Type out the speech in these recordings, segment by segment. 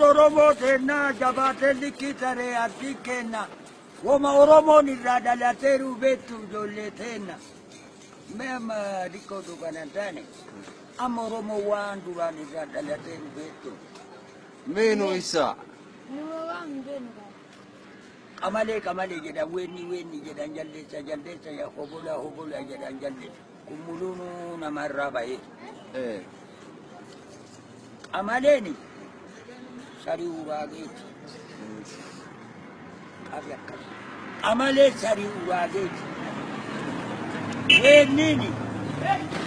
Oromoo teennaa jabaatee likkii taree ardii kenna. Woma Oromoon irraa dhalateeru beektu ijoollee teenna. Mee amma xiqqootu kana hin taane amma Oromoo waan duraan irraa dhalateeru beektu. Mee nu ibsaa. Numa waan hin beeknu qaba. Qamalee qamalee jedhan, weenni weenni jedhan, jaldeessa jaldeessa, hobola hobola jedhan jaldeessa. Kun muluunuu namarraa bahee. Qamaleen sarii uraageeti. Qabi akkas. Qamaleen sarii uraageeti. Weenniini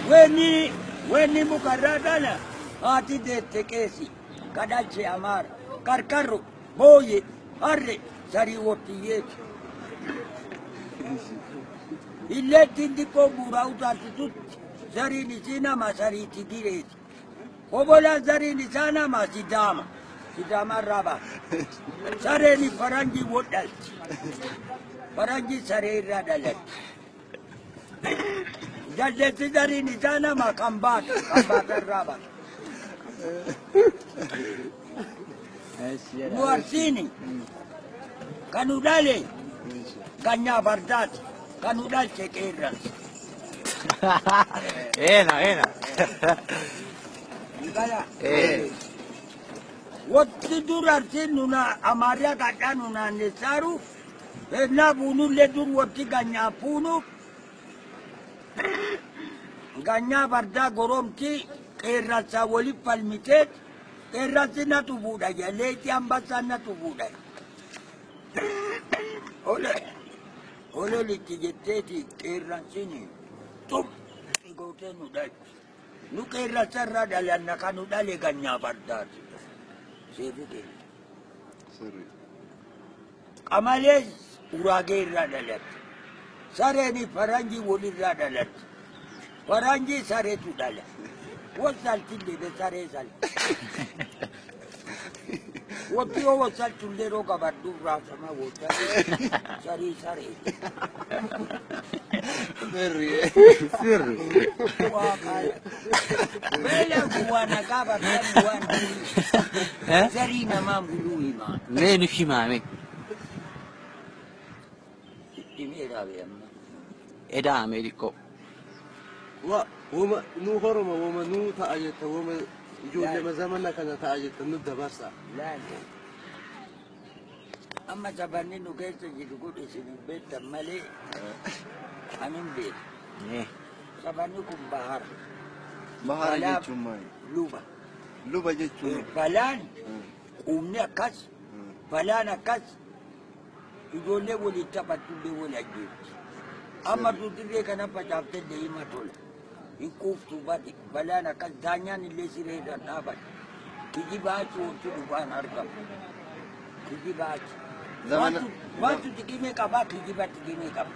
weenni weenni mukarraa dhala haati deette qeesi kadhalche amaara karkarro booyye harre sarii wottiyyeeti. Illeettiin xiqqoo buuraa utaalchitutti zariin isii nama sarii tigireeti. Hobolaan zariin isaa nama Sidaama. Sidaama irraa ba'a. Sareen faranjii wodhalti. Faranjii saree irraa dhalatti. Jaldeessi zariin isaa nama kan baatu kan baata irraa ba'a. Nu Arsiini kan nu dhale ganyaa fardaati, kan nu dhalche qeerransa. Ena, ena. Gala. Waqti dur Arsiin nuna Amaariyaa kadhaa nu naannessaaru ennaa buunullee dur waqti ganyaa fuunuuf ganyaa fardaa goromti qeerransaa waliif falmiteet qeerransi natu fuudha jedhe, leetii ambassaa natu fuudha. Ololitti jetteeti qeerransini xum gootee nu dhalchi. Nu qeerransa irraa dhalanna, kan nu dhale ganyaa fardaati. Seerri keenya. Sirrii. Qamaleen uraagee irraa dhalatti. Sareen faranjii walirraa dhalatti. Faranjii sareetu dhala. Wasaltillee be saree salti. Waqti yoo wasaltullee yeroo qabadhuuf raasama wota sarii saree. Sirrii. Sirri. Waaqaa. Beela waan nagaa bartan waan durii. Zarii namaa muluu himaa. Mee nu himaa mee. Dhimeeraa be amma. Edaa mee xiqqoo. Wa wama nu horoma wama nu ta'a jetta, wama ijoollee zamana kana ta'a jetta nu dabarsa. Laali. Amma sabanni nu keessa jiru kun isin hin beektan malee ani hin beeku. Mee. Sabanni kun bahara. Bahara Balaa jechuun maali? Luba. Luba jechuun. Balaan quumni akkas, balaan akkas, ijoollee waliin taphattullee wal ajjeefti. Amma duutirree kana facaaftee deema tola. Hin quuftu badi. Balaan akkas daanyaan illee siree irra dhaaban. Kijibaa achi wanti dhugaan argamu. Kijibaa achi. Zamana Waantu xiqimee qabaa, kijiba xiqimee qaba.